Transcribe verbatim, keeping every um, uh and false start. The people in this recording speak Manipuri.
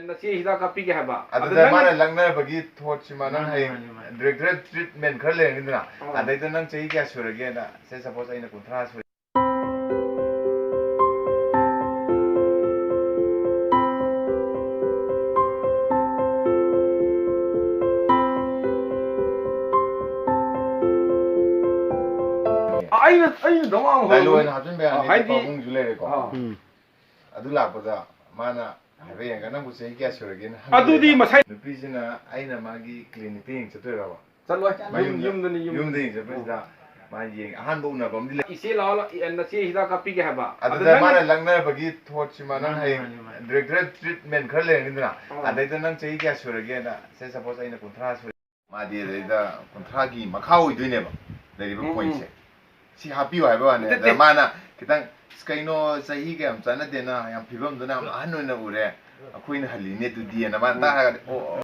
ꯅꯆꯦ ꯍꯤꯗꯥꯛ ꯀꯥꯞꯄꯤꯒꯦ ꯍꯥꯏꯕ꯫ ꯑꯗꯨꯗ ꯅꯪꯅ ꯂꯛꯅꯔꯕꯒꯤ ꯊꯣꯠꯁꯤꯃ ꯅꯪ ꯍꯌꯦꯡ ꯃꯥꯅꯤ, ꯃꯥꯅꯤ꯫ ꯗꯥꯏꯔꯦꯛꯇꯔ ꯇ꯭ꯔꯤꯠꯃꯦꯟ ꯈꯔ ꯂꯩꯔꯅꯤꯗꯅ, ꯑꯗꯩꯗ ꯅꯪ ꯆꯍꯤ ꯀꯌꯥ ꯁꯨꯔꯒꯦꯅ, ꯁꯦ, ꯁꯄꯣꯁ ꯑꯩꯅ ꯀꯨꯟꯊ꯭ꯔꯥ ꯁꯨꯔꯦ꯫ ꯑꯩꯅ, ꯑꯩꯅ ꯗꯃꯥ ꯑꯃ ꯗꯥꯏꯂꯣꯒ ꯑꯣꯏꯅ ꯍꯥꯞꯆꯤꯟꯕ ꯌꯥꯅꯤ, ꯍꯥꯏꯗꯤ, ꯄꯥꯕꯨꯡꯁꯨ ꯂꯩꯔꯦꯀꯣ꯫ ꯑꯥ꯫ ꯎꯝ꯫ ꯑꯗꯨ ꯂꯥꯛꯄꯗ ꯃꯥꯅ ꯍꯥꯏꯐꯦꯠ ꯌꯦꯡꯉꯒ, "ꯅꯪꯕꯨ ꯆꯍꯤ ꯀꯌꯥ ꯁꯨꯔꯒꯦꯅ?" ꯑꯗꯨꯗꯤ ꯍꯪꯗꯣꯏꯕ꯫ ꯃꯁꯥꯏ ꯅꯨꯄꯤꯁꯤꯅ ꯑꯩꯅ ꯃꯥꯒꯤ ꯀ꯭ꯂꯤꯅꯤꯛꯇ ꯌꯦꯡ ꯆꯠꯇꯣꯏꯔꯕ? ꯆꯠꯂꯣꯏ꯫ ꯃꯌꯨꯝꯗ, ꯌꯨꯝꯗꯅꯤ, ꯌꯨꯝꯗ꯫ ꯌꯨꯝꯗ ꯌꯦꯡ ꯆꯠꯄꯁꯤꯗ ꯃꯥ ꯌꯦꯡ-, ꯑꯍꯥꯟꯕ ꯎꯅꯕ ꯑꯃꯗꯤ ꯂꯩ꯫ "ꯏꯆꯦ ꯂꯥꯛꯑꯣ, ꯂꯥꯛꯑꯣ, ꯅꯆꯦ ꯍꯤꯗꯥꯛ ꯀꯥꯞꯄꯤꯒꯦ" ꯍꯥꯏꯕ꯫ ꯑꯗꯨꯗ ꯑꯗꯨꯗ ꯃꯥꯅ ꯅꯪꯅ ꯂꯛꯅꯔꯕꯒꯤ ꯊꯣꯠꯁꯤꯃ ꯅꯪ ꯃꯥꯅꯤ, ꯍꯌꯦꯡ ꯃꯥꯅꯤ, ꯃꯥꯅꯤ꯫ ꯗꯥꯏꯔꯦꯛꯇꯔ ꯇ꯭ꯔꯤꯠꯃꯦꯟ ꯈꯔ ꯂꯩꯔꯅꯤꯗꯅ, ꯑꯥ꯫ ꯑꯗꯩꯗ ꯅꯪ ꯆꯍꯤ ꯀꯌꯥ ꯁꯨꯔꯒꯦꯅ, ꯁꯦ, ꯁꯄꯣꯁ ꯑꯩꯅ ꯀꯨꯟꯊ꯭ꯔꯥ ꯁꯨꯔꯦ꯫ ꯃꯥꯗꯤ ꯑꯗꯩꯗ ꯀꯨꯟꯊ꯭ꯔꯥꯒꯤ ꯃꯈꯥ ꯑꯣꯏꯗꯣꯏꯅꯦꯕ ꯂꯩꯔꯤꯕ ꯎꯝ, ꯎꯝ꯫ ꯄꯣꯏꯟꯠꯁꯦ꯫ ꯁꯤ ꯍꯥꯞꯄꯤꯌꯨ ꯍꯥꯏꯕ ꯋꯥꯅꯤ꯫ ꯅꯠꯇꯦ꯫ ꯑꯗ ꯃꯥꯅ ꯈꯤꯇꯪ, "ꯑꯁ, ꯀꯩꯅꯣ, ꯆꯍꯤꯒ ꯌꯥꯝ ꯆꯥꯟꯅꯗꯦꯅ, ꯌꯥꯝ ꯐꯤꯕꯝꯗꯨꯅ ꯌꯥꯝ ꯑꯍꯟ ꯑꯣꯏꯅ ꯎꯔꯦ, ꯑꯩꯈꯣꯏꯅ ꯍꯜꯂꯤꯅꯦ ꯑꯗꯨꯗꯤꯅ" ꯃꯥꯅ ꯇꯥꯔꯒꯗꯤ, "ꯑꯣ, ꯑꯣ,